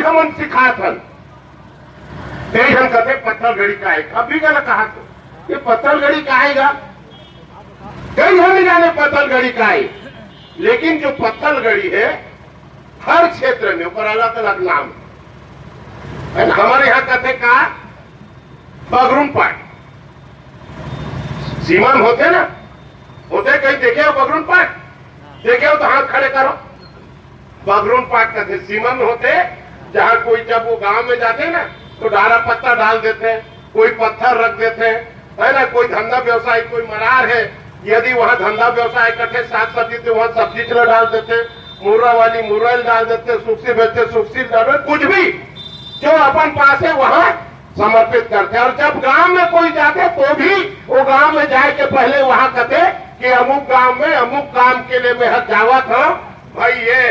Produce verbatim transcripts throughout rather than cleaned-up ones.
हमन सिखात हन। कई झन कथे पत्थलगड़ी का है, अभी गला कहा तो ये पत्थलगड़ी का आएगा, कई झन नहीं जाने पत्थलगड़ी का है। लेकिन जो पत्थलगड़ी है, हर क्षेत्र में ओकर अलग अलग नाम है ना। हमारे यहाँ कथे का बगरुम पाट सीमा में होते ना, होते कहीं देखे हो बगरुम पाट? देखे हो तो हाथ खड़े करो। बगरुन पाट कथे सीमा में होते, जहाँ कोई जब वो गांव में जाते हैं ना, तो डारा पत्ता डाल देते हैं, कोई पत्थर रख देते हैं, है ना। कोई धंधा व्यवसाय, कोई मरार है, यदि वहाँ धंधा व्यवसाय करते, साग सब्जी, तो वहाँ सब्जी चला डाल देते, मुर्रा वाली मुर्रा डाल देते, सुक्सी बेचते, सुक्सी डाल देते, कुछ भी जो अपन पास है वहाँ समर्पित करते हैं। और जब गांव में कोई जाते तो भी वो गांव में जाए के पहले वहाँ कहते कि अमुक गांव में अमुक काम के लिए मैं हर जावत हूँ भाई, ये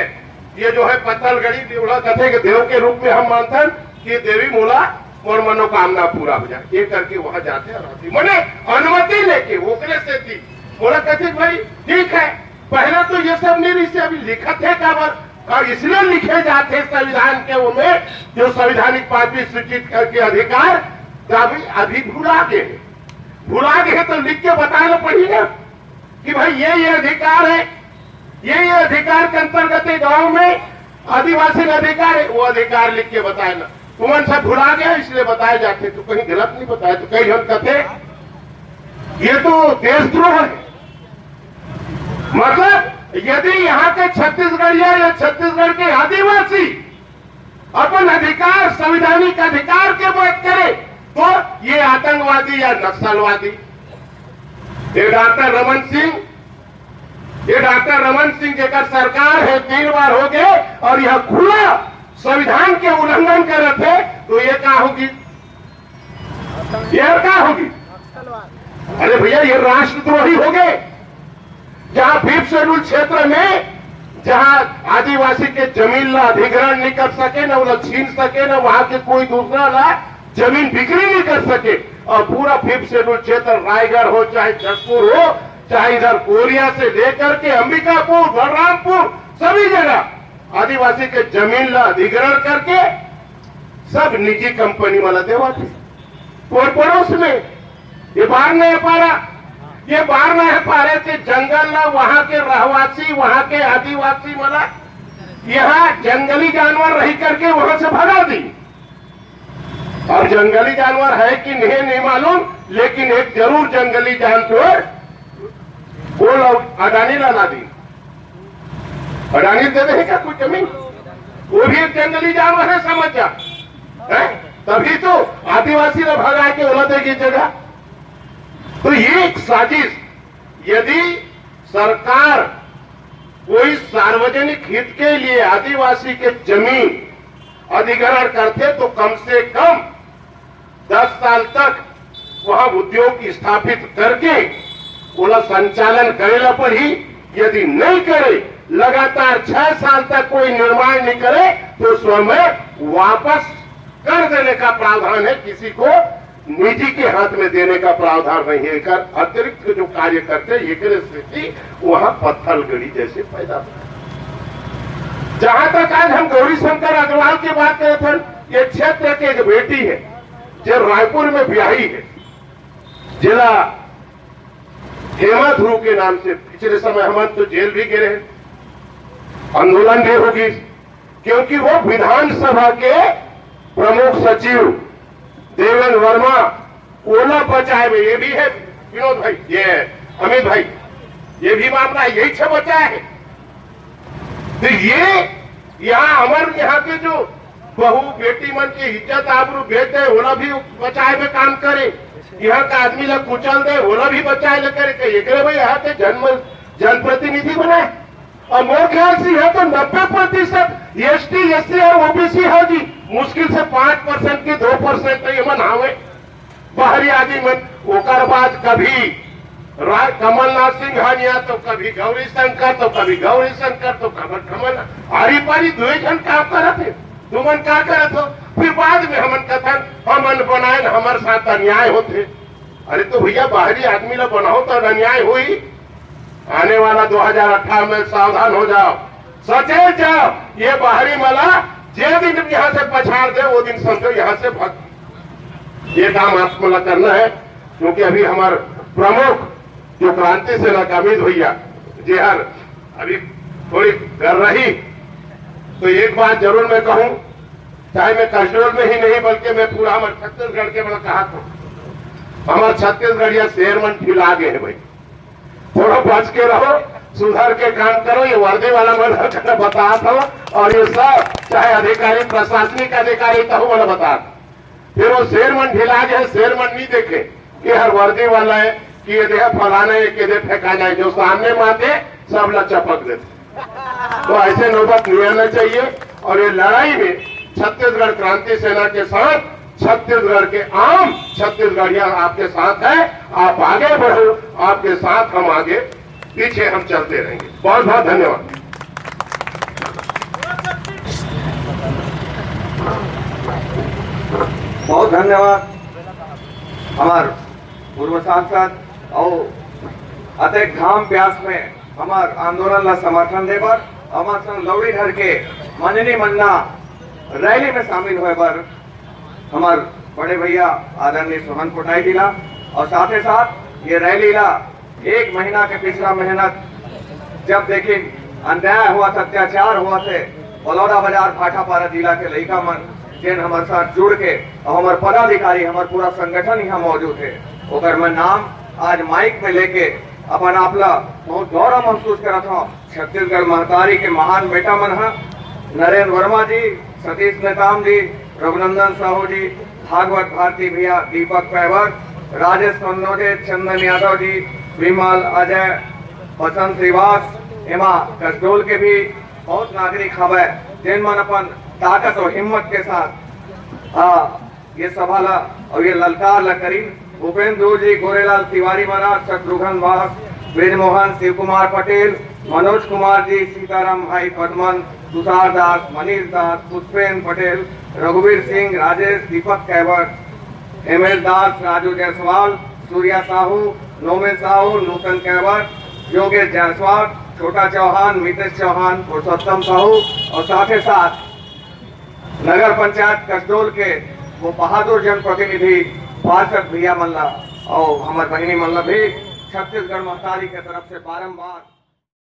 ये जो है पत्थलगड़ी देवड़ा कथे के देव के रूप में हम मानथन कि देवी मोला मोर मनोकामना पूरा हो जाए, ये करके वहां जाते हैं राती मने अनुमति लेके ओकरे से थी। मोला कथे भाई ठीक है, पहले तो ये सब नहीं रही से अभी लिखत है काबर, और इसलिए लिखे जाते संविधान के वो में जो संवैधानिक पार्टी सूचित करके अधिकार अभी अभी भुला गए, भुला गए तो लिख के बताना पड़ी ना कि भाई ये ये अधिकार है, ये ये अधिकार के अंतर्गत ये गांव में आदिवासी का अधिकार है, वो अधिकार लिख के बताए ना। तुमन सब भुला गया इसलिए बताए जाते, तो कहीं गलत नहीं बताए। तो कई हम कहते ये तो देशद्रोह है। मतलब यदि यहाँ के छत्तीसगढ़िया या छत्तीसगढ़ के आदिवासी अपन अधिकार, संवैधानिक अधिकार के बात करे तो ये आतंकवादी या नक्सलवादी। ये डॉक्टर रमन सिंह, ये डॉक्टर रमन सिंह जेकर सरकार है, तीन बार हो गए और यह खुला संविधान के उल्लंघन करत है, तो ये का होगी? ये का होगी? अरे भैया, ये राष्ट्रद्रोही हो गए। जहां फिफ्थ शेड्यूल क्षेत्र में जहां आदिवासी के जमीन ला अधिग्रहण नहीं कर सके ना, उला छीन सके ना, वहां के कोई दूसरा ला जमीन बिक्री नहीं कर सके, और पूरा फिफ्थ शेड्यूल क्षेत्र रायगढ़ हो चाहे जशपुर हो, चाहे इधर कोरिया से लेकर के अंबिकापुर, बलरामपुर, सभी जगह आदिवासी के जमीन ला अधिग्रहण करके सब निजी कंपनी वाला देवा थे। और पड़ोस में ये बार नहीं पारा, ये बार नहीं पारे कि जंगल ला वहां के रहवासी, वहां के आदिवासी वाला यहाँ जंगली जानवर रही करके वहां से भगा दी। अब जंगली जानवर है कि नहीं, नहीं मालूम, लेकिन एक जरूर जंगली जानवर वो लोग अडानी ला ला दी। अडानी दे दे क्या कुछ जमीन? वो भी एक जंगली जानवर है, समझ जा, है? तभी तो आदिवासी ने भगा के ओला देगी जगह। तो ये एक साजिश। यदि सरकार कोई सार्वजनिक हित के लिए आदिवासी के जमीन अधिग्रहण करते तो कम से कम दस साल तक वहां उद्योग स्थापित करके ओला संचालन करे ला पड़ही। यदि नहीं करे, लगातार छह साल तक कोई निर्माण नहीं करे, तो समय वापस कर देने का प्रावधान है, किसी को निजी के हाथ में देने का प्रावधान नहीं है। एकर अतिरिक्त जो कार्य करते हैं, एकरे से कि वहां पत्थलगड़ी जैसे पैदा हो। जहां तक आज हम गौरी शंकर अग्रवाल की बात करत हन, ये क्षेत्र के एक बेटी है, जो रायपुर में ब्याही है, जिला हेमा ध्रुव के नाम से। पिछले समय हम तो जेल भी गए हैं, आंदोलन भी होगी, क्योंकि वो विधानसभा के प्रमुख सचिव देवेंद्र वर्मा ओला बचाए में, ये भी है विनोद भाई, ये अमित भाई, ये भी मामला है, यही छह बचा है। तो ये यहाँ हमारे यहाँ के जो बहू बेटी मन के इज्जत आबरू बेच दे, ओला भी बचाए में काम करे। यहाँ का आदमी ला कुचल दे, ओला भी बचाए ले करे। कहिए करे भाई, यहाँ के जन्म जनप्रतिनिधि बनाए। और मोर ख्याल से यहाँ तो नब्बे प्रतिशत एसटी, एससी और ओबीसी है जी। मुश्किल से पाँच परसेंट की दो परसेंट तो ये मन हावे बाहरी आदमी मन। ओकर बाद कभी रा-, कमलनाथ सिंघानिया तो कभी गौरी शंकर, तो कभी गौरी शंकर, तो कभी कमल। आरी पारी दुए जन काम करत है, तुमन का करत हो? फिर बाद में हमन कथन हमन बनाए न, हमारे साथ अन्याय होते। अरे तो भैया, बाहरी आदमी ला बनाओ तो अन्याय होई। आने वाला दो हज़ार अठारह में सावधान हो जाओ, सचेत जाओ। ये बाहरी मला जे दिन यहाँ से पछाड़ दे, वो दिन समझो यहाँ से भग। ये काम आपको ला करना है, क्योंकि अभी हमार प्रमुख जो क्रांति सेना का अमित भैया, जे हर अभी थोड़ी कर रही, तो एक बात जरूर मैं कहूँ, चाहे मैं कसडोल में ही नहीं, बल्कि मैं पूरा हमारे छत्तीसगढ़ के बड़ा कहा था, हमारे छत्तीसगढ़िया शेर मन ढिला गए हैं भाई। थोड़ा बच के रहो, सुधर के काम करो। ये वर्दी वाला मन बता था, और ये सब चाहे अधिकारी, प्रशासनिक अधिकारी कहूँ वाला बता, फिर वो शेर मन ढिला गए, शेर मन नहीं देखे कि हर वर्दी वाला है, कि ये देह फलाना है, कि ये देह ठिकाना है। जो सामने माते, सब ला चपक देते। तो ऐसे नौबत नहीं आना चाहिए। और ये लड़ाई में छत्तीसगढ़ क्रांति सेना के साथ छत्तीसगढ़ के आम छत्तीसगढ़िया आपके साथ है। आप आगे बढ़ो, आपके साथ हम आगे, पीछे हम चलते रहेंगे। बहुत बहुत धन्यवाद। बहुत धन्यवाद हमार पूर्व सांसद और अतेक घाम प्यास में हमार आंदोलन ला समर्थन दे बर, हमार संग लौड़ी धर के मननी मन्ना रैली में शामिल होए बर हमार बड़े भैया आदरणीय सोहन कोटाई जी ला, और साथ ही साथ ये रैली ला एक महीना के पिछला मेहनत जब देखिन अन्याय हुआ था, अत्याचार हुआ थे, बलौदा बाजार भाटापारा जिला के लइका मन जेन हमारे साथ जुड़ के और हमारे पदाधिकारी, हमारे पूरा संगठन यहाँ मौजूद है, ओकर मैं नाम आज माइक में लेके अपन आप ला बहुत गौरव महसूस करत हूँ। छत्तीसगढ़ महतारी के महान बेटा मन ह नरेंद्र वर्मा जी, सतीश नेताम जी, रघुनंदन साहू जी, भागवत भारती भैया, दीपक पैवर, राजेश कन्नोजे, चंदन यादव जी, विमल, अजय, बसंत श्रीवास, एमा कसडोल के भी बहुत नागरिक हवय, जेन मन अपन ताकत और हिम्मत के साथ आ, ये सभा ला और ये ललकार ला करीन। भूपेंद्र जी, गोरेलाल तिवारी महाराज, शत्रुघ्न दास, ब्रजमोहन, शिव कुमार पटेल, मनोज कुमार जी, सीताराम भाई पदमन, तुषार दास, मनीष दास, पुष्पेन पटेल, रघुवीर सिंह, राजेश, दीपक कैवर, एम एस दास, राजू जायसवाल, सूर्या साहू, नोमे साहू, नूतन कैवर, योगेश जायसवाल, छोटा चौहान, मितेश चौहान, पुरुषोत्तम साहू और साथ ही साथ नगर पंचायत कसडोल के वो बहादुर जनप्रतिनिधि पार्षद भैया मन ला और हमार बहिनी मन ला भी छत्तीसगढ़ महतारी के तरफ से बारंबार